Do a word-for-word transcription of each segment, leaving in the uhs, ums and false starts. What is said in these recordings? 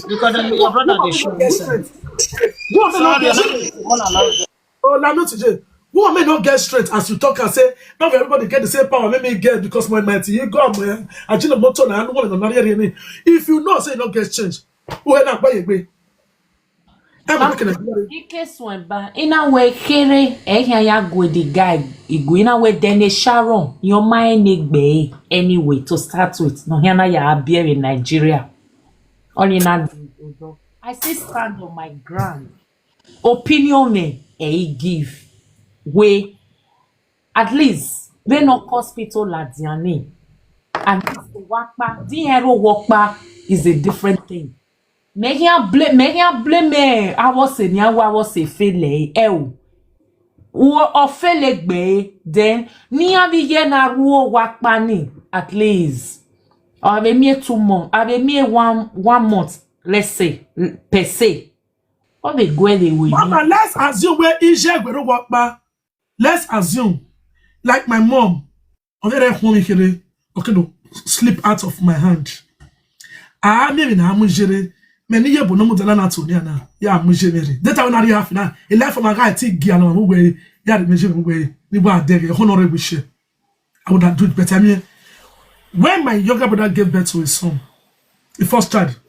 Because then your brother dey show. Sorry, I no dey one allow. Oh, Lami T J. Who may not get strength as you talk and say, not everybody get the same power. Let me get because my mighty. You go, man. I just motor na. I don't want to marry any. If you know, say you don't get change. Who ain't not buy a way? I'm not gonna. Ike swemba ina we kere ehia ya gwe the guy igu ina we dene Sharon your mind gbe anyway to start with no hia na ya abiere Nigeria only na odo I still stand on my ground opinion me e give we at least we no hospital ladiani and wakpa the hero wakpa is a different thing Mehia blame, mehia blame. I was in ya, I was a fail. Eh, oh. Wo ofele gbe then ni abi ye na ruo wakpa ni at least. Or be me two months, abi me one one month, let's say per se. What they go they will. Mama, let's assume where Ije Gberu Wakpa. Let's assume, like my mom, on the home here, okay, no, slip out of my hand. Ah, maybe na amujere. Many year but no more than to na ya amujere. That I will not have now. A life of my guy take gear no way. Ya the measure way. Ni wa there honorable share. I would have do it better. I mean, when my younger brother gave birth to his son, the first child,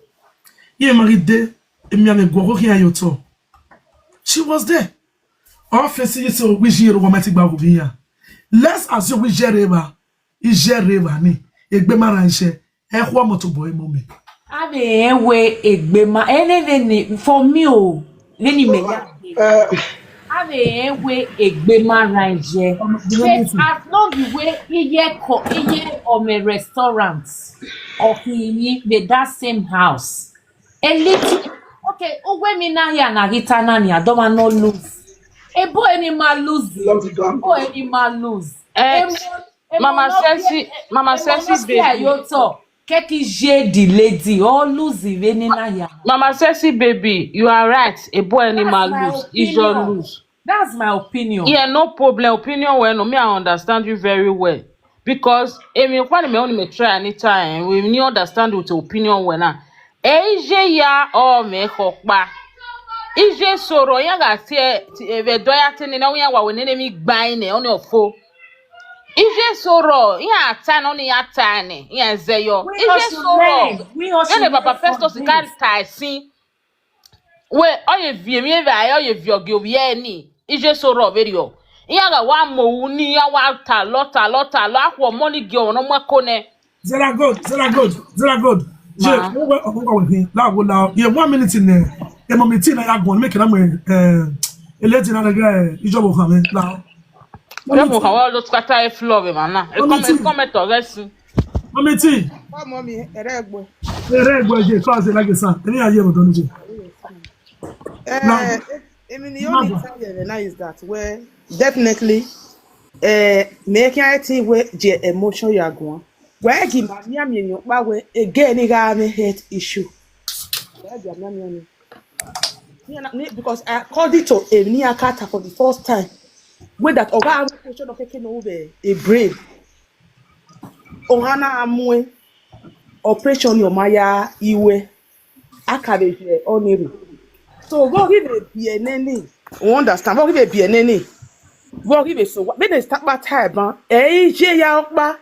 he married there. Emi ame go here you too. She was there. Office you so which year romantic ba go be here. Let's assume which year ever. Is year ever ni. Egbe mara nse. E ho moto boy mommy. Ave enwe egbema eneveni for me o veni me ya. Ave enwe egbema ranje. But as long the way iye ko iye on a restaurant or he with that same house. A little okay, uwe mi na ya na hita na ni adoma no lose. Ebo any ma lose. Ebo any ma lose. Mama Sexy, Mama Sexy baby. Keki je the lady or lose the venina ya. Mama Sexy baby, you are right. A boy any man lose, is your lose. That's my opinion. Yeah, no problem. Opinion well, no, me I understand you very well. Because if you find me only me try anytime, we need understand with opinion well now. Eje ya o me hokpa. Ije soro ya ga tie eve doya tini na ya wa wenene mi gbaine on your phone. Ije soro ya ata no ni ata ni ya zeyo. Ije soro. Ene baba Festus carry tai sin. We oye vie mi eve aye oye vie ogi obi eni. Ije soro very o. Ya ga wa mo wu ni ya wa ta lo ta lo ta lo akwo mo ni gi ono mo ko ne. Zera good, zera good, zera good. Je, mo we omo ko we la wo la. Ye one minute in there. E mo mi ti na ya go make na mo eh e le ti na ga e ijo bo kan mi la. Ẹ mú kàn wá lọ scatter ẹ floor ẹ màá náà. Ẹ kọ́ mi kọ́ mi tọ̀ rẹ sí. Mommy T. Bá mọ mi ẹ̀rẹ́ ẹ̀gbọ́n. Ere egbo je ko se like sa. Emi aye mo don je. Eh, èmi ni only tell you now is that well definitely eh make I think we je emotion you are going. Where give me me me pa we again ni ga me health issue. Where give me me me. Because I called it to a near cat for the first time. Wey that oga have operation of keke no be a brain. Ohana amue operation ni omaya iwe akabeje oniri. So what give a bieneni? You understand? What give a bieneni? What give a so what? When they start by time, eh? Ije ya okpa.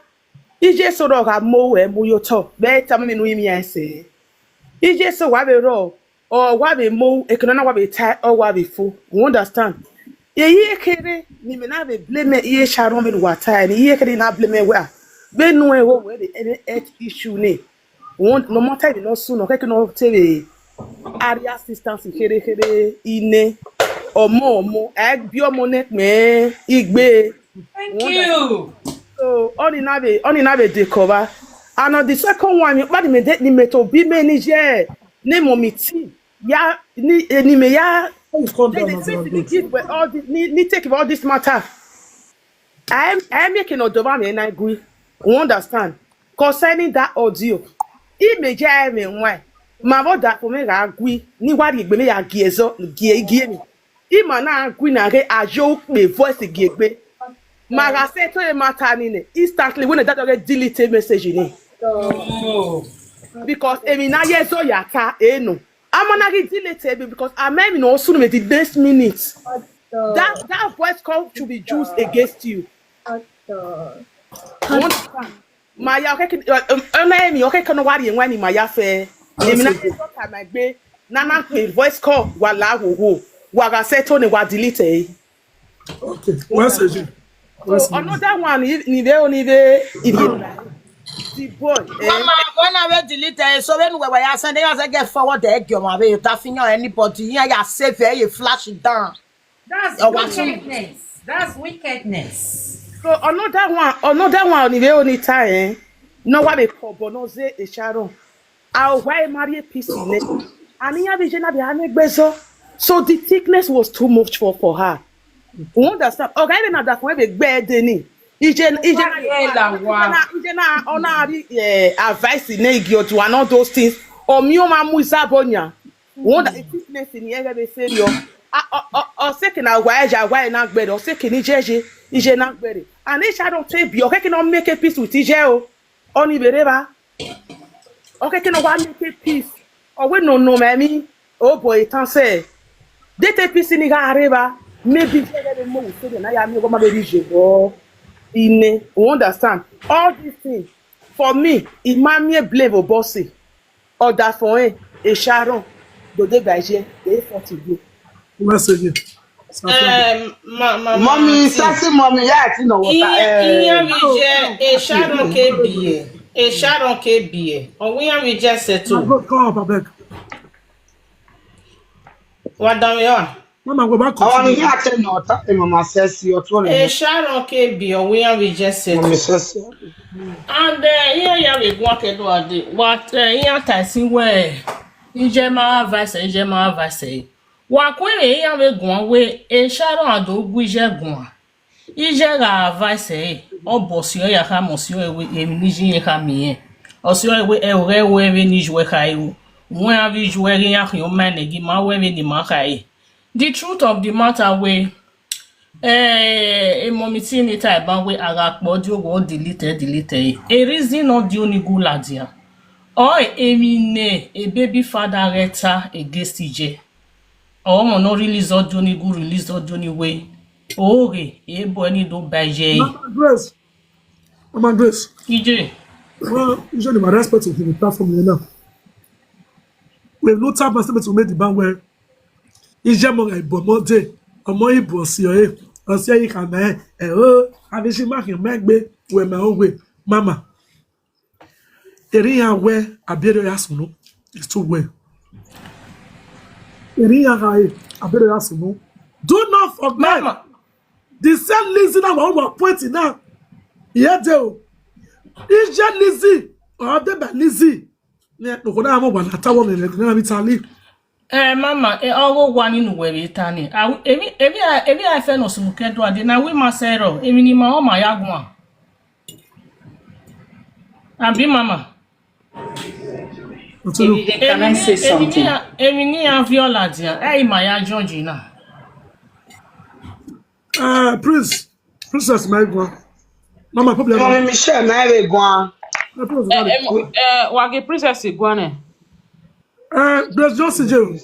Ije so dog have mo we mu yo to. Be tell me no imi ese. Ije so wa be ro. Or wa be mo. Ekanana wa be tie. Or wa be full. You understand? Ye ye kere ni me na be blame ye Sharon be wa tie ni ye kere na blame wa. Be no e wo we be any health issue ni. Won no matter if no soon no keke no tebe. Area assistance kere kere ine. Omo omo e bi omo ne me igbe. Thank you. So oni na be oni na be dey cover. And on the second one, mi pa ni me de ni me to be me ni je. Ni mo mi ti. Ya ni eh, ni me ya. Please calm They down, dey my say brother. they give with all the ni ni take with all this matter. I am I am making a dova me and I agree. You understand? Concerning that audio. He may jai me why. Ma vo da for me ga agree. Ni wa di gbe me ya gi ezo gi gi mi. Ima na agwi na re ajo pe voice gi egbe. Ma ga se to e matter ni ne. Instantly when that get delete message ni. Oh. Because emi na yezo yata eno. Amana gi delete ebi because amemi no sunu me the next minute. That that voice call should be used against you. You understand? Maya, okay, can, uh, um, uh, na emi, okay, can worry when Maya fe. Emi na yezo ka my gbe. Na na pe voice call wala wo wo. Wa ga se to ne wa delete. Eh. Okay. What's the What's So another one, if ni ve o ni ve, if you the boy. Eh, Mama, when I will delete it, so when we were sending us a get forward the egg, you have to finger anybody. Yeah, you save it, you flash it down. That's Oh, what's- wickedness. That's wickedness. So another one, another one, ni ve o ni ta eh. No wa be ko bo no ze e Sharon. A o wa e marry a piece in it. Ani ya bi je na bi ane gbezo. So the thickness was too much for for her. You understand? Okay, even that for be gbe de ni. Ije ije na Why, eh, la wa? Ije na ona ri eh advice ne igi otu and all those things. O mi o ma mu izabonya. Won da thickness ni ere be serious. O se ke na wa eja wa na gbere, o se ke ni jeje, ije na gbere. And if I don't take be, okay, can make a peace with ije o. Oni bereba. Okay, can wa make a peace. O we no no me mi. Oh boy, tan say. They take peace in the areba. Maybe ije be mo se na ya mi go ma be ije go. Ine, you understand? All these things for me, it man me blame o bossy. Or that for him, a Sharon, do they by je, they forty go. What's the Um, ma, ma, Mommy, ma, sassy mommy, yeah, I think no water. Iya, iya, Eh, vije, e Sharon ke biye, e Sharon ke biye. O wiyan vije settle. Go come up, I beg. Wa dam yo. Mama, go back. I want to Continue. hear ten or thirty, Mama says your throne. E Sharon ke biye, o wiyan vije settle. Mommy says, And uh, here, here we go to do ade. What uh, here, Tyson, where? Ije ma advice, ije ma advice. Wa kwere here we go we, e Sharon ado gwi je go. Ije ga advice e. O bossy o ya ka mo si o ewe emi ni je ka mi e. O si o ewe e o re we we ni ju e ka e. Won a vi ju e ya ki o ma ne gi ma we we ni ma ka e. The truth of the matter we, eh, e mo mi ti ni ta ba we ara po di o go delete, delete e. E reason no di oni gu ladia. O emi ne e baby father reta against ije. O mo no release o di oni gu release o di oni we. Oge e bo ni do ba je. Mama Grace. Mama Grace. Ije. Well, usually my respect to the platform, you know. We've no time for statement to make the band where Ije mo ga ibo mo de, omo ibo si o e, o si e ka na e, e o, abi si ma ki me gbe, we my own way, mama. Eri ya we, abere ya sunu, it's too well. Eri ya ga e, abere ya sunu. Do not forget, Mama. The same Lizzy now, one point now. Yeah, do. Is there Lizzy? Or they by Lizzy? Yeah, no, go down one. I tell one, like, let me tell you. Eh, mama, e ogo wa ninu we be tani. Awi, emi, emi, a- emi a fe no sunu ke do ade na we ma se ro. Emi ni ma o ma ya gwa. Abi mama. Continue. Can I say Emi ni something? a- emi ni a viola dia. E ma ya Georgina. Uh, Prince, Princess, my one. Mama, problem. Mommy Michelle, na ebe gwan. My problem. Eh, eh, eh, wagi princess igwane. Uh, Grace Johnson, Joe.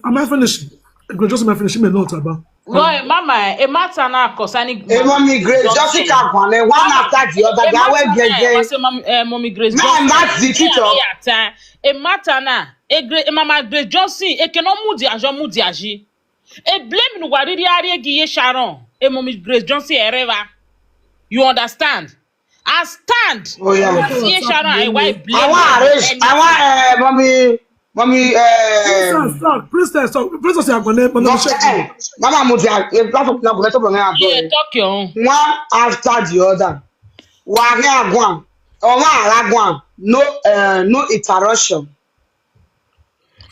Am I finishing? Grace Johnson, am I finishing? Me not about. No, eh, mama, eh, e matter na concerning Hey, Mommy Grace, just pick up one. Eh, one after the other. They are well, yeah, yeah. Mommy, eh, Mommy Grace. Man, Johnson. That's the key talk. Yeah, time. E matter na. E Grace, e Mama Grace Johnson. E cannot move the ajo, move the aji. E blame no worry the area gi ye Sharon. E Mommy Grace Johnson ereva. You understand? I stand. Oh, yeah. Ye Sharon, I wife blame. I want arrange. I want, uh, Mommy, Mommy, uh, Princess, stop. Princess, stop. Princess, you are gonna. no, eh, Mama Mudia, a platform now, let's open our Yeah, door. Talk your own. One after the other. Wari agwan. Or one aragwan. No, uh, no interruption.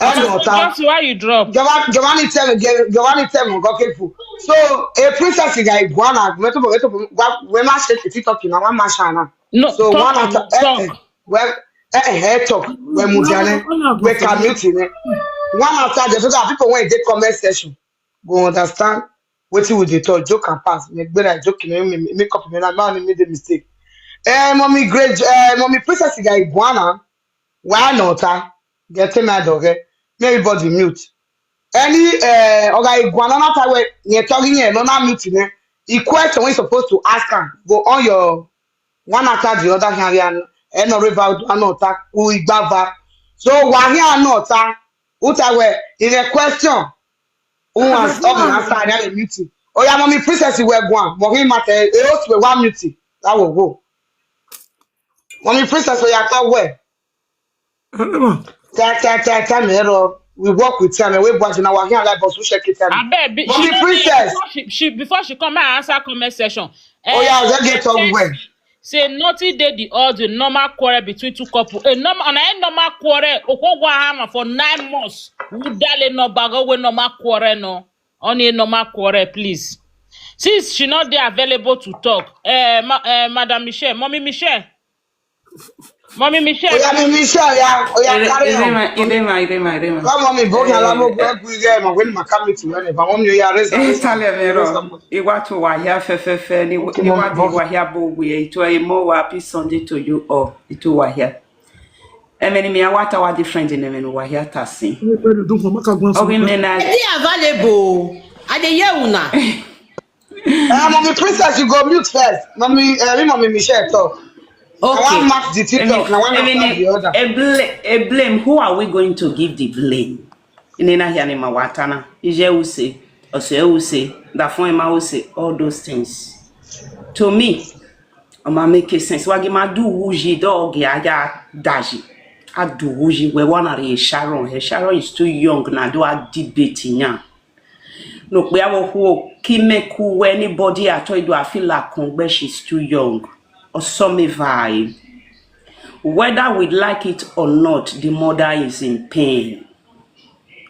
End of time. Just why you drop? Giovanni, Giovanni tell me, Giovanni tell me, okay, people. So a princess is like one, we to, we to, we must say if you talking now, one man shana. No, So talk, one after, eh, talk. eh, well, eh, eh, talk. When Mudiane, we can mute in it. One after the other, people when they comment section, go understand what we dey talk, joke and pass. Me gbera joke, me, me, make up, me, na man, me the mistake. Eh, Mommy Grace, eh, Mommy Princess is like one, ah. Why not? Huh? Get him out of here. May everybody mute. Any uh, okay, Guanana Tawe, you're talking here, no, not mute. Eh? The question we supposed to ask him, go on your one after the other. Here, and no river, no attack, who is Bava. So, why here not? Utawe, in a question, who wants to talk and answer and have a meeting? Oh, yeah, Mommy Princess, you were one. Mommy Mate, else we one meeting. That will go. Mommy Princess, we are talk where? Hello. Tell, tell, tell, tell me, hello. We work with them. We watch in our here like boss. We check it. Tell me. I bet be, Mommy she, don't Princess. Before she, she before she come and answer comment section. Oh yeah, I get talk where. Say nothing dey the audio normal quarrel between two couple. A normal on a normal quarrel. Okogwa hammer for nine months. Who dale no bago we normal quarrel no. Only a normal quarrel, please. Since she not there available to talk. Uh, ma, uh, Madam Michelle, Mommy Michelle. Mommy Michelle. Oh yeah, Mommy Michelle, yeah. Oh yeah, carry on. Irema, Irema, Irema, Irema. Come on, me book and I'm going to get my when my coming to whenever. Mommy, yeah, raise Italian ero. Iwatu wahia fefefe ni iwadi wahia bogwe. It was a more happy Sunday to you all. It was wahia. Emeni mi awata wa different in emeni wahia tasi. Where you do for Maka Gwan? Obi mena Be available. I dey hear una. Uh, Mommy Princess, you go mute first. Mommy, uh, Mommy Michelle talk. I want Okay. mark the TikTok. Now one after the other. A blame, a blame. Who are we going to give the blame? Inena hiani mawatana. Ije use, ose use, dafon ema use, all those things. To me, oma make sense. Wagi ma do wuji dog ya ya daji. A do wuji we wana re Sharon. He Sharon is too young na do a debate nya. No pe awo hu ki meku we anybody at all do I feel like kongbe she's too young. Or some vai. Whether we like it or not, the mother is in pain.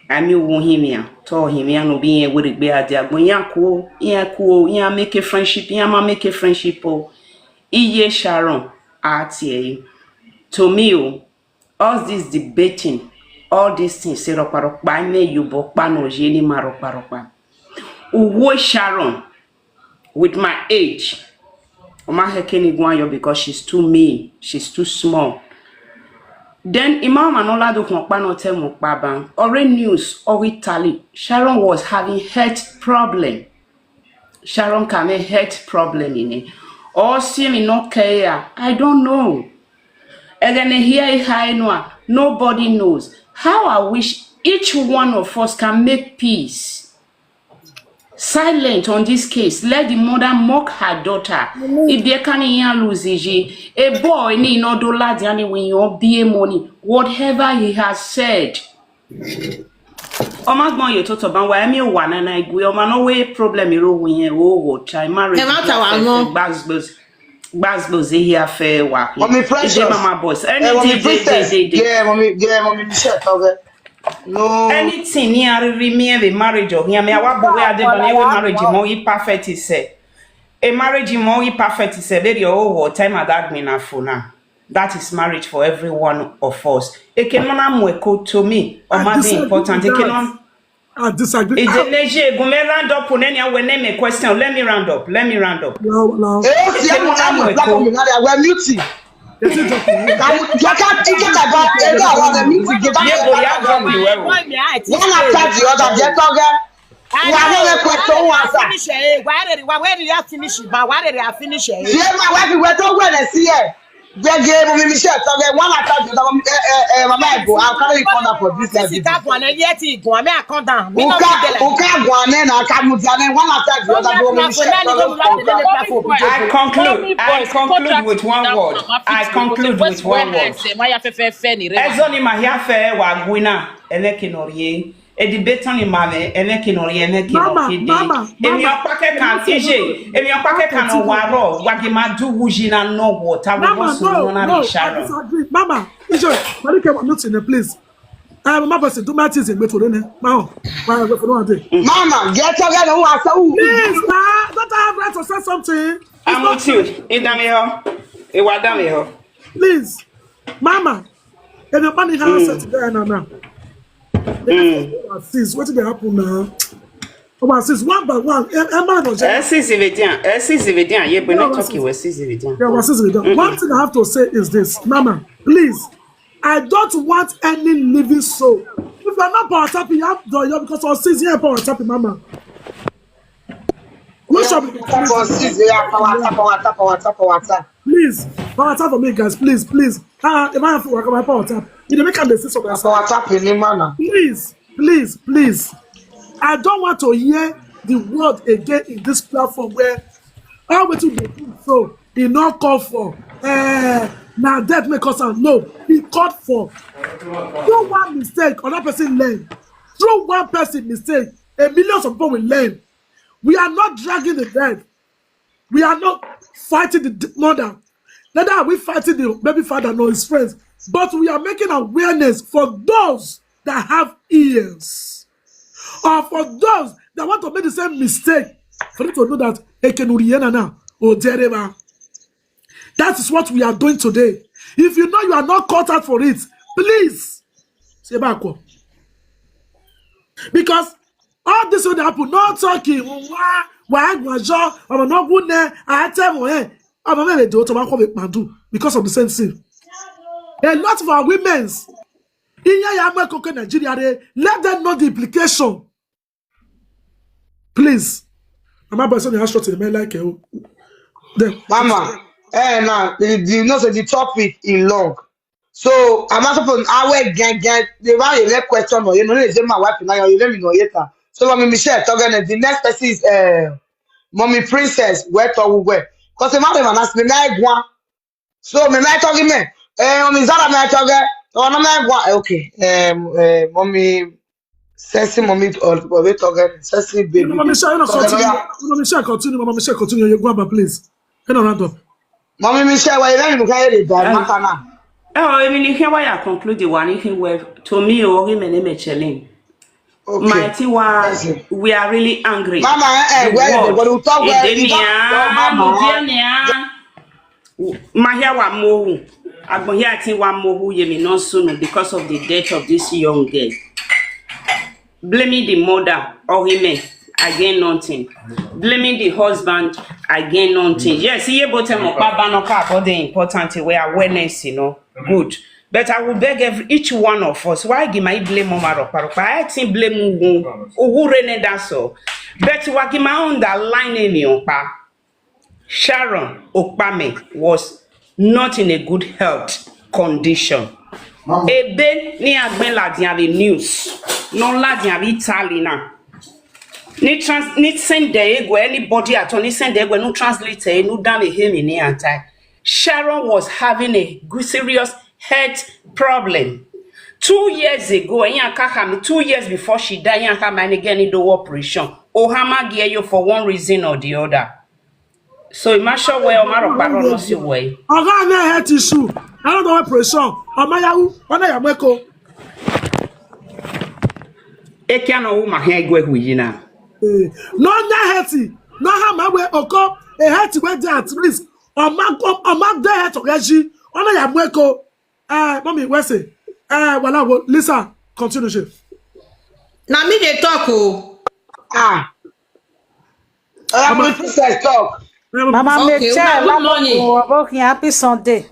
I mean, won him here, tell him here, no being a would be at the agbon, ya cool, ya cool, ya make a friendship, ya ma make a friendship. Oh, iye Sharon, at ye. To me, oh, all this debating, all these things, say, ropa ropa, me you bokpa no jeni ma ropa ropa. Uwe Sharon, with my age, Oma Hekeni Gwanyo because she's too mean, she's too small. Then Imam Anola do kpa no tell mo kpa ban. Ore news, ore tally. Sharon was having health problem. Sharon can a health problem in it. Or see me no care. I don't know. And then here I high noa. Nobody knows. How I wish each one of us can make peace. Silent on this case. Let the mother mock her daughter. If they can't hear lose a boy, ni no do lad any when you be a money. Whatever he has said. Ọmọ gbọ́n yóò tó tọ̀bá wa ẹ̀mí wà nánà ìgbé ọmọ náà wé problem irú ohun yẹn ó wò chai marriage. Ẹ má ta wá mọ́. Gbàgbọ́sẹ̀ gbàgbọ́sẹ̀ here fẹ́ wà. Mommy Precious. Ìdè mama boss. Eh, Mommy Anything Princess. dey dey dey. Yeah, Mommy, yeah, Mommy Michelle. Okay. No. Anything ní arìrì mi ẹ̀ bẹ̀ marriage ọ̀ yẹn mi àwa bọ̀wé adébọ̀lẹ̀ ẹ̀wẹ̀ marriage mọ́ yí perfect ìṣẹ̀. A marriage mọ́ yí perfect ìṣẹ̀ bẹ́ẹ̀ rí ọwọ́ wọ̀ time àdágbìn náà fò náà. That is marriage for every one of us. Eke mọ́nà mú ẹ̀kọ́ to me. Ọmọ adé important. Eke náà. I disagree. Ìdè méjì egun mi round up on any away name a question. Let me round up. Let me round up. Lao, lao. Eh, oh, see, I'm not black woman. Now they were muting. Is it okay? Now, you can't think about it. They are on the muting. They can't Yé bóyá gbọ́ mi wẹ̀ o. One after the other, they talk. Wà á lọ́wọ́ question, wọ́n á sà. Finish it. Why did why where did I finish it? But why did I finish it? Ṣé máa wá fi wẹ́ tó wẹ̀ lẹ̀ sí ẹ̀? Gbẹ̀gẹ̀ Mommy Michelle talk. One after the other. Mommy, eh, eh, eh, Mama Ego, I'll carry you corner for this This life. Is that one? And yet he go. I mean, I come down. Me no Uka, be there. Uka Guane na Kamudiane. One after the other. Mommy Michelle talk. I conclude. I conclude with one word. I conclude with one word. Why you have to fair fair ni? Ezoni mahia fe wa gwina. Ene kinorie. Edi betani mame. Ene kinorie. Ene Mama, kinokide. mama, Emi mama. Opake kan ije. Emi Opake kan no waro. Wagi ma do wuji na no water. We Mama, want to no, know no, na I Sharon. Disagree. Mama, Ijo, Marike, I'm not in a place. Uh, Mama Boss, do my things in Beto, ne? Mama, why are we for one day? Mama, get together. Who are so? Please, ma, don't I have right to say something? It's I'm not with you. Idamiho. Iwadamiho. Please, Mama, if your money has set there now, now. Sis, what did happen now? Oh, sis, one by one. Eh, eh, man, was Eh, sisi vidian. Eh, sisi vidian. Ye bwe No, na sis. Toki we sisi vidian. Yeah, well, sis, we don't. One thing I have to say is this, Mama, please, I don't want any living soul. If you are not power tapping, you have to, because of season power tapping, mama. Which of Tap on six, yeah, power tap, power tap, power tap, power tap. Please, power tap for me, guys. Please, please. Ah, if I have to work on my power tap, you dey make am dey see some Power tap in the manner. Please, please, please. I don't want to hear the word again in this platform where how we to do so e no call for uh, na death make us am. No, he called for. Do one mistake, another person learn. Through one person mistake, a million of people will learn. We are not dragging the dead. We are not fighting the d- mother. Neither are we fighting the baby father nor his friends. But we are making awareness for those that have ears. Or for those that want to make the same mistake. For them to know that Ekenuriena now or Jerema. That is what we are doing today. If you know you are not caught out for it, please say back. Because all this will happen. No talking. Why? Why? Why? Ọmọ náà gún nẹ, àtẹ̀wọ̀n ẹ̀. Ọmọ mẹ́rin èdè tó máa ń kọ́ mi pàdù because of the same thing. A lot of our women's in Yaya Mekoko Nigeria, they let them know the implication. Please. Mama boy, so they ask short in the like eh, oh. Then, Mama, eh, now, the, the, you know, say the topic is long. So, I'm not supposed to, I will get, get, the one you let question, or you know, they say my wife, now you let me know later. So, Mommy Michelle, talking, the next person is, uh, Mommy Princess, where to where? Because the man, man, ask me, like, one. So, me, my talking, me, eh, Mommy Zara, my talking, oh, no, my one, okay, um, uh, Mommy, Sexy Mommy, or, or we talking, Sexy Baby. Mama Michelle, you know, So, continue. yeah. Mama Michelle, continue. Mama Michelle, continue. You go back, please. You know, round up. Mommy Michelle, why you let me carry the bag? Makana. Oh, I mean, you hear why I conclude the one, if you were to me, or him and him, Chelin. Okay. My Tiwa, Yes, sir. We are really angry. Mama, eh, eh, The where word. the, what you talk, where you Edenia, talk, Mama. Edenia. Mahia wa mohu. Agbohia ti wa mohu yemi no sunu because of the death of this young girl. Blaming the mother or him, I gain nothing. Blaming the husband, I gain nothing. Yes, he able to mo baba no ka for the important way awareness, you know. Good. But I will beg every each one of us. Why give my blame on my ropa? I think blame who who rene that's all. But what give my underline in your pa. Sharon Okpame was not in a good health condition. Ebe ni agbe ladian the news. No ladian Italy na. Ni trans ni send there go anybody at all. Ni send there go no translate eh, no down a him in the anti. Sharon was having a good serious health problem. Two years ago, eh, Ian Kakam, two years before she died, Ian Kakam and again in the operation. Ohama gear you for one reason or the other. So it must show where Omaro Paro no see way. Ọ̀gá náà health issue. I don't know what pressure. Ọmọ Yahoo, ọ̀nà Yameko. Ekiano Uma here go who you now. Eh, no, no healthy. No, how my way, Oko, a healthy way there at risk. Ọmọ, ọmọ, the health of Yaji, ọ̀nà Yameko. Uh, mommy, where's it? Uh, well, I will. Lisa, continue, chef. Na me dey talk o. Ah. Uh, Mommy Princess talk. Mama Okay, Michelle, una good morning. Welcome. Happy Sunday.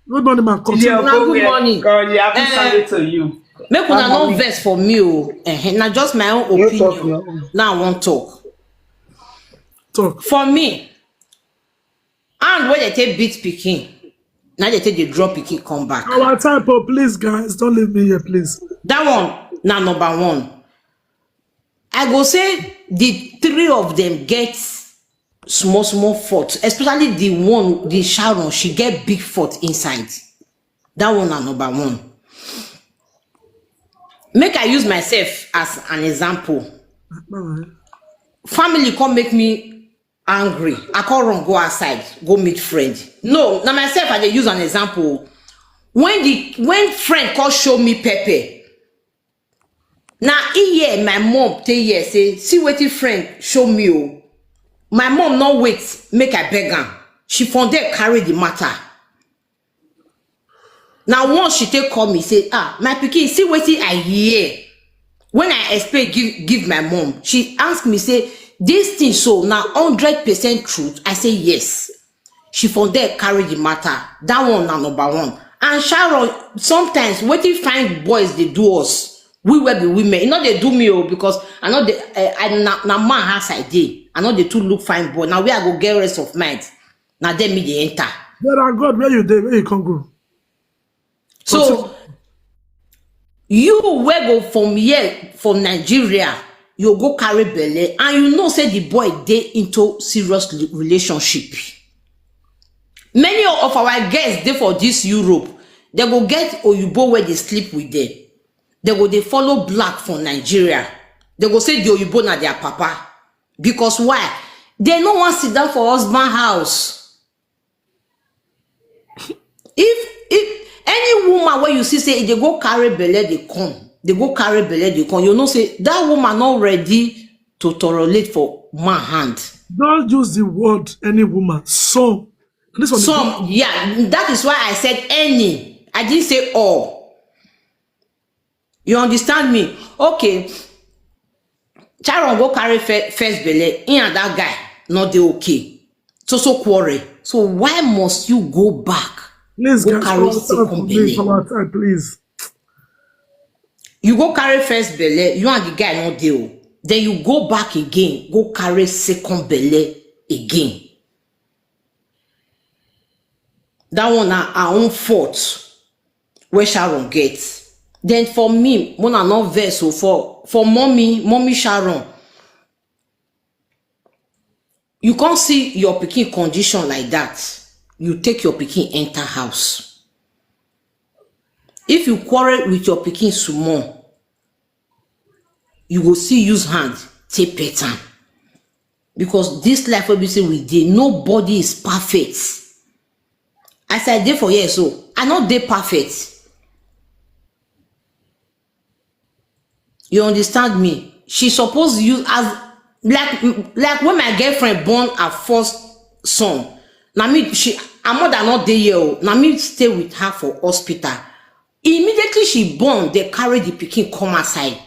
Good morning, man. Continue. Una good morning. God, you happy Eh, Sunday to you. Make una no Amen. Vex for me o. Eh, na just my own You talk opinion. now. Now I wan talk. Talk. For me, hand wey dey take beat pikin, na dey take dey draw pikin come back. Our time, oh, please, guys, don't leave me here, please. That one na number one. I go say the three of them get small small fault, especially the one, the Sharon, she get big fault inside. That one na number one. Make I use myself as an example. All right. Family come make me angry. I come run go outside, go meet friend. No, na myself I dey use an example. When the when friend come show me pepper, na e hear my mom tell hear say, "See wetin friend show me o." My mom no wait make I beg am. She from there carry the matter. Na once she take call me say, "Ah, my pikin, see wetin I hear." When I explain give give my mom, she ask me say, "This thing so na hundred percent truth?" I say, "Yes." She from there carry the matter. That one na number one. And Sharon, sometimes wetin fine boys dey do us, we wey be women, e no dey do me o, because I no dey, eh, I, na, na man house I dey. I no dey too look fine boy. Na where I go get rest of mind, na there me dey enter. There are God where you dey, where you come go. So you wey go from here, from Nigeria, you go carry belle, and you know say the boy dey into serious relationship. Many of our girls dey for this Europe, they go get oyibo where they sleep with them. They go dey follow black from Nigeria. They go say the oyibo na their papa. Because why? They no wan sit down for husband house. If if any woman wey you see say e dey go carry belle dey come, dey go carry belle dey come, you know say that woman not ready to tolerate for man hand. Don't use the word any woman. Some. This one is Some, yeah, that is why I said any. I didn't say all. You understand me? Okay. Sharon go carry fir- first belle. He and that guy not dey okay. So so quarrel. So why must you go back? Please, Go guys, carry follow up second for me, belle. Follow up, please. You go carry first belle, you and the guy no dey o. Then you go back again, go carry second belle again. That one na our own fault wey Sharon get. Then for me, Mona no vex o, for for mommy, mommy Sharon, you can't see your pikin condition like that. You take your pikin enter house. If you quarrel with your pikin small, you go see use hand take pet am. Because this life wey be say we dey, nobody is perfect. As I dey for here so, I no dey perfect. You understand me? She suppose use as like like when my girlfriend born her first son. Na me she her mother not dey here o. Na me stay with her for hospital. Immediately she born, they carry the pikin come outside.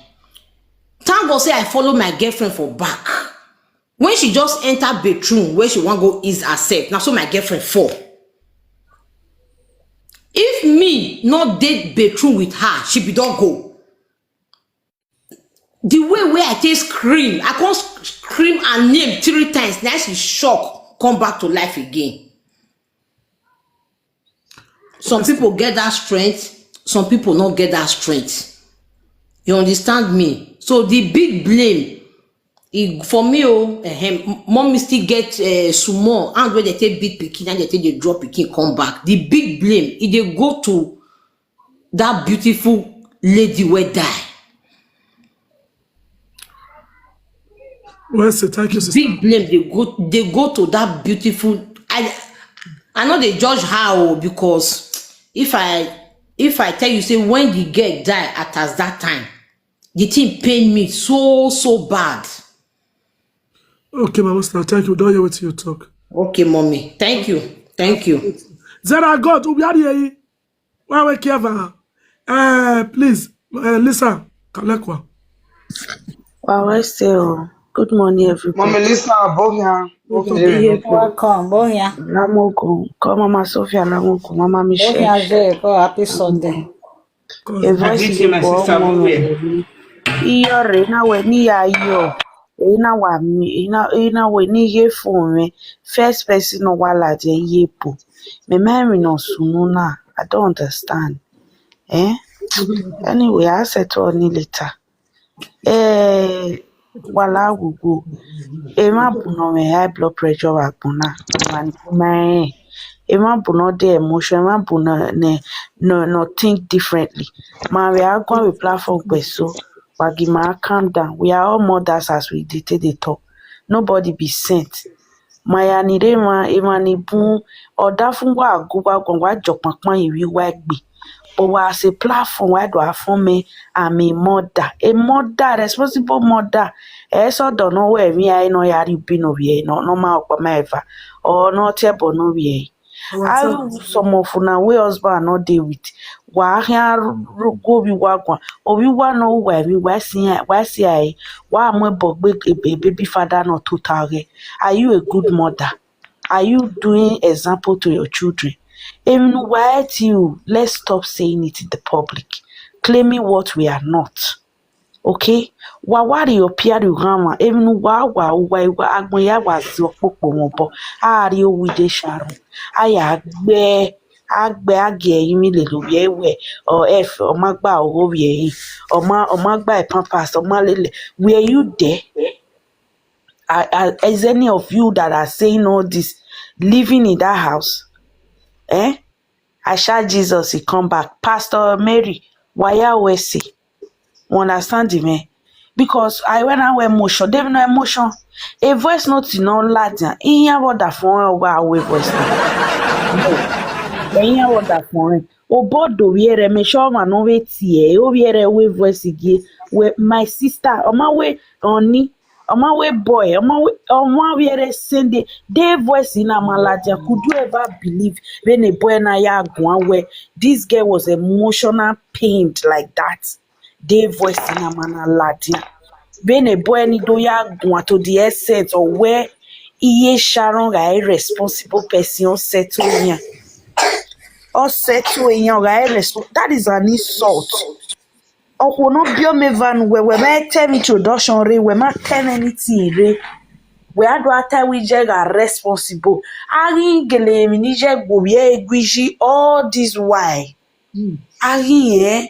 Thank God say I follow my girlfriend for back. When she just enter bedroom where she wan go ease herself, na so my girlfriend fall. If me not dey bedroom with her, she be don go. The way where I take scream, I can't scream her name three times. Now she shock, come back to life again. Some people get that strength, some people not get that strength. You understand me? So the big blame, e, for me, oh, ehem, mommy still get uh, small hand where they take beat pikin and they take the drop pikin come back. The big blame, e dey go to that beautiful lady wey die. Well said. Thank you, sister. Big blame dey go dey go to that beautiful. I I no dey judge her o, because if I if I tell you say when the girl die at as that time, the thing pain me so so bad. Okay, my master, thank you. Don't hear what you talk. Okay, mommy, thank you, thank you. Zara God, we are here. Why we care for her? Uh, please, uh, Lisa Kalekwa. Wawe se o. Good morning, everybody. Mama Lisa, bohia. Welcome, bohia. Lamogo. Call Mama Sophia Lamogo. Mama Bohia Michelle. Zeko, happy Sunday. A voice is a poor woman. Iyo re na we ni ya yo. Ina wa mi ina ina we ni ye phone me. First person no wala de ye po. Me ma mi no sunu na. I don't understand. Eh? Anyway, I settle on it later. Eh, wala gugu. E ma buno me high blood pressure wa gbona. Man, man. E ma buno de emotion. E ma buno ne no no think differently. Ma we are going with platform kwe so. Wagi ma calm down. We are all mothers as we dey take dey talk. Nobody be sent. Maya ni re ma e ma ni bun. Oda fun wa go wa gon wa jokpon pon iwi wa gbe. But wa as a platform wa do afun me. I'm a mother. A mother, responsible mother. E so do no we mi ai no ya ri bi no we no no ma opa ma eva. Or no te bo no we. Ayu some of una wey husband no dey with. Wa hia go bi wa gwan. Obi wa no wa mi wa si wa si ai. Wa mo bo gbe a baby father no to tare. Are you a good mother? Are you doing example to your children? Even why you, let's stop saying it in the public, claiming what we are not. Okay? Wawari opiari rama, even wawa uwa iwa agboya wa zokpopo won bo. Ari owide Sharon. Aya gbe agbe age yimi le lo ye we. Or if o ma gba owo ye. O ma o ma gba e pampers, o ma lele. Were you there? Are, are, is any of you that are saying all this living in that house? Eh? I shout Jesus, he come back. Pastor Mary, why are we see? You understand the man? Because I went out emotion. They no emotion. A voice note is not larger. In your word that for a way voice. No. In your word that for him. Obodo wiere me show man no wait here. O wiere we voice again. We my sister, on my way, oni, on my way boy, on my way, on my way send the day voice in a malaja. Could you ever believe when a boy na ya gwan where this girl was emotional pained like that? Day voice in a man aladia. When a boy ni do ya gwan to the essence or where iye Sharon ga irresponsible person or settle here. Or settle in your response. That is an insult. Okwo no bio me van we we ma tell me introduction re, we ma tell anything re. We had what time we je ga responsible. Ari gele mi ni je go ye guiji all this why. Ari eh.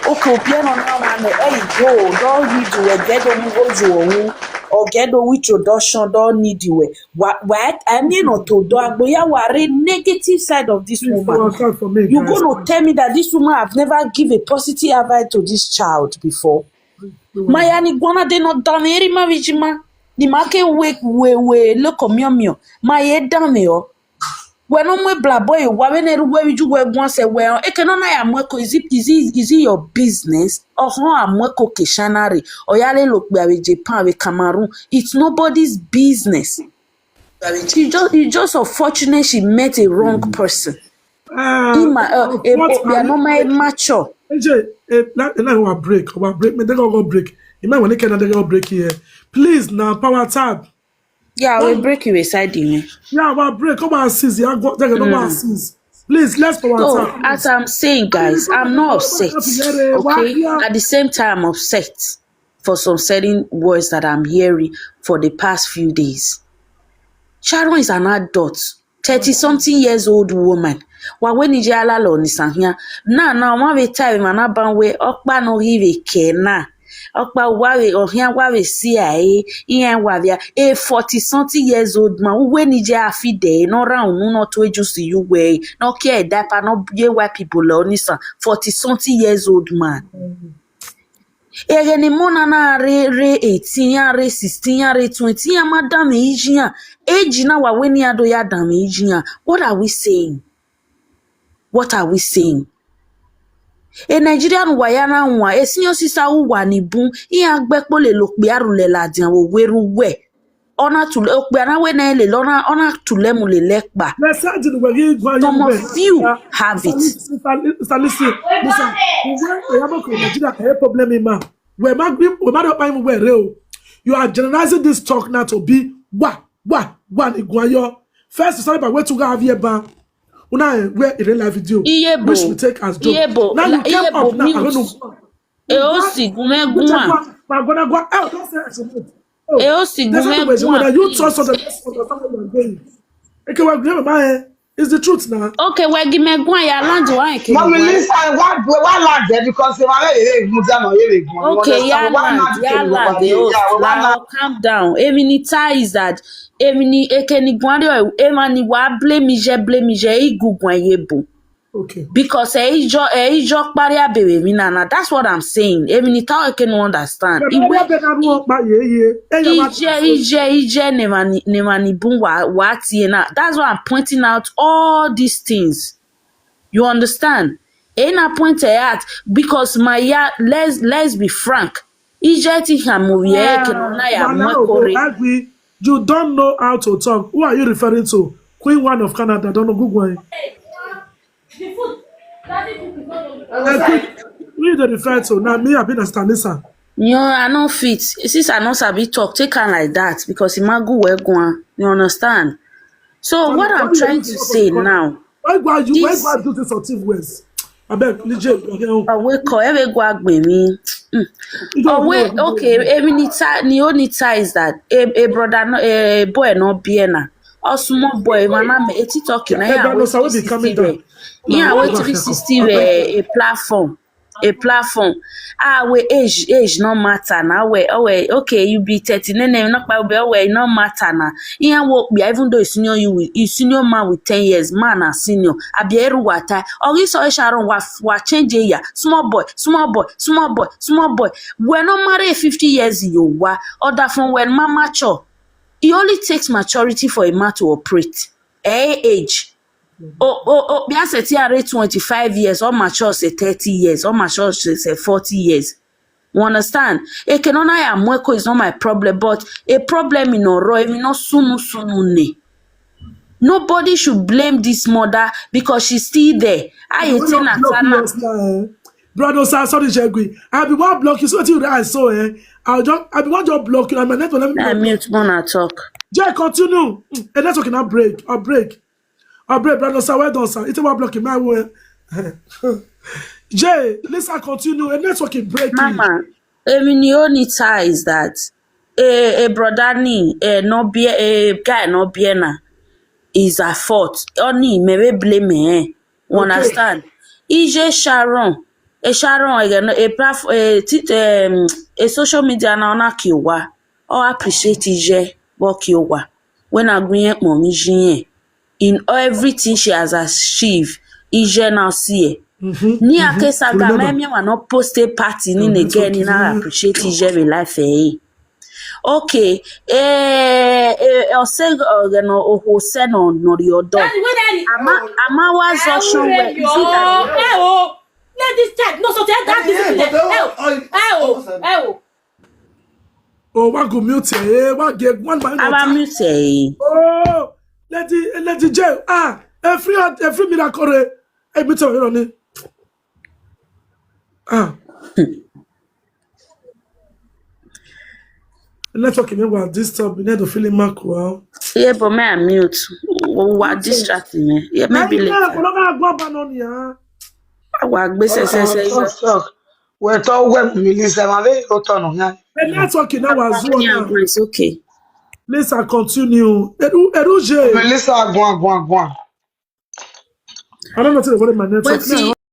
Okay, opiano na one eh go don read we get do mu go ju owu. Or get do introduction don need we. Why, why I mean not to do agboya ware negative side of this woman. You gonna tell me that this woman have never give a positive advice to this child before? Maya ni gwana de no dame eri ma vijima. Ni ma ke we we we loko mio mio. Ma ye dame o. We no mwe bla boy wa we ne ru we viju we gwan se we o. Eke no na ya mweko, is it is it is it your business? Or ho a mweko ke shanare. Or ya le lo pe ave Japan, ave Cameroon. It's nobody's business. She just it's just unfortunate she met a wrong person. Uh, Ima, uh, what a, a, are no you- my mature. A J, eh, na na wa break, wa break. Me dey go break. You might want to get another break here. Please now, power tab. Yeah, we break you aside, you. Yeah, wa break. Come on, sis. Yeah, go take it. Come on, sis. Please, let's power So, tab. As I'm saying, guys, I'm not upset. Okay? At the same time, I'm upset for some certain words that I'm hearing for the past few days. Sharon is an adult, thirty something years old woman. Wa we ni je ala lo ni san hia. Na na wa we time ma na ban we okpa no hi we ke na. Okpa wa we ohia wa we si ai. Iyan wa we a forty something years old man. We ni je afide no round no to juice you we. No care diaper no ye wa people lo ni san. Forty something years old man. Ere ni mo na na re re eighteen ya, re sixteen ya, re twenty ya, madam iji ya. Age na wa we ni ado ya dam iji ya. What are we saying? What are we saying? A Nigerian wa ya na nwa, a senior sister who wa ni bun, i agbe po le lo pe aru le la dian wo we ru we. Ona tule okpe ana we na ele lona ona tule mu le lekpa. Message ni wegi gwa Some of you have it. Salisi, salisi. Listen, we ya mo ko Nigeria ka problem ma. We ma gbe we ma do pa mu we re o. You are generalizing this talk now to be wa wa wa ni gwa yo. First, sorry, but we to have here ba. Una eh, we in real life video. Iye bo. Which we take as joke. Iye bo. Now you La- came iye up bo now. I don't mute. Know. E o si gun me gun a. Ma gona gwa. Oh, don't say I should move. Oh, E o si gun me gun a. You trust on the next one. That's what you're doing. Okay, well, remember, eh, it's the truth now. Okay, we gi me gun a ya land wa nke. Mommy, listen, why why land there because they were very good. Okay, ya land, ya land. Oh, calm down. Emi ni tie is that emi ni eke ni gun a de o, ema ni wa blame je blame je igugun ye bo. Okay. Because eh, ijo eh, ijo kpari abere mi nana. That's what I'm saying. Emi ni ta eke no understand. Iwe ije ije ije nemani nemani bun wa wa tie na. That's why I'm pointing out all these things. You understand? E na point e out because my ya let's let's be frank. Ije ti hamu ye ke no na ya mo kore. You don't know how to talk. Who are you referring to? Queen one of Canada, don't know Google. Who you dey refer to? Now me, I be na Stanlisa. You know, I no fit. Since I no sabi talk, take am like that because Imagu well go on. You understand? So what I'm trying to say now, Why go you? Why This go do this on T V West? I beg, Lee J, your own. Ọwekọ, ebe gwa gbe mi. Mm. You don't Owe, know. okay, emi ni tie, ni o ni tie is that a, a brother no, a boy no be na. Or small boy, mama me, eti talking, na Hey, ya Brother we Sir, we be coming three sixty down. we. Ni Now, a we what three sixty we a platform. A platform. Ah, we age, age no matter na. We, oh, we, okay, you be thirty, ne, ne, no, but we, oh, we, no matter na. Iya wo be, even though you senior you with, you senior man with ten years, man na senior. Abi eru wata. Or you saw Sharon wa, wa change ya. Small boy, small boy, small boy, small boy. We no marry fifty years you wa. Other from when mama cho. It only takes maturity for a man to operate. Eh, age. Oh, oh, oh, be as a T R A twenty-five years, or mature say thirty years, or mature say forty years. You understand? Ekenona ya mweko is not my problem, but a problem in Oro, emi no sunu sunu ne. Nobody should blame this mother because she's still there. I You think not block me Natana. Once now, eh? Brother Sir, sorry, Jegui. I be one block you. So what you I saw, eh? I'll just I be one just block you. I'm a network. Let me I block. Mute when I talk. Jay, continue. Mm, a network in a break. A break. A break, Brother Sir. Well done, sir. It's about blocking my way. Jay, listen, continue. A network in breaking. Mama, emi ni only tie is that a, a brother ni, a no be, a guy no be na is a fault. Only me we blame eh. You Okay. Understand? Ije Sharon, a Sharon again, a platform, a, tit- um, a social media na ona kiwa. Or appreciate Ije, work you wa. When I go here, mommy, she in everything she has achieved, Ije now see. Ni ake saga Remember. me me wa no post a party ni Oh, ne that's get ni okay. Na appreciate Ije me life eh. Okay, eh, eh, Oseg, uh, no, Oho Seno, no, the other. Daddy, where Daddy? Ama, Ama was How also will where you? is it that Eh, oh, let this child. No, so tell that this thing. Eh, oh, eh, oh, eh, oh. Oh, what go mute here? Eh, what get one man? Our mute eh. Oh, let the let the jail. Ah, every every miracle. Eh, hey, me tell you, Ronnie. Ah. Network in wa disturb. You need to feel it, Mark. Wow. Yeah, but me I mute. What distracting me? Yeah, maybe Hey, yeah, later. Colonel Agbaba no ni, ah. Our gbese se se. Talk, talk. We're talking when Melissa, my very go turn on. The network in our Zoom Yeah, now. Grace, okay. Let's continue. Eru Eru J. Melissa, go on, go on, go on. I don't know what my network. Wetin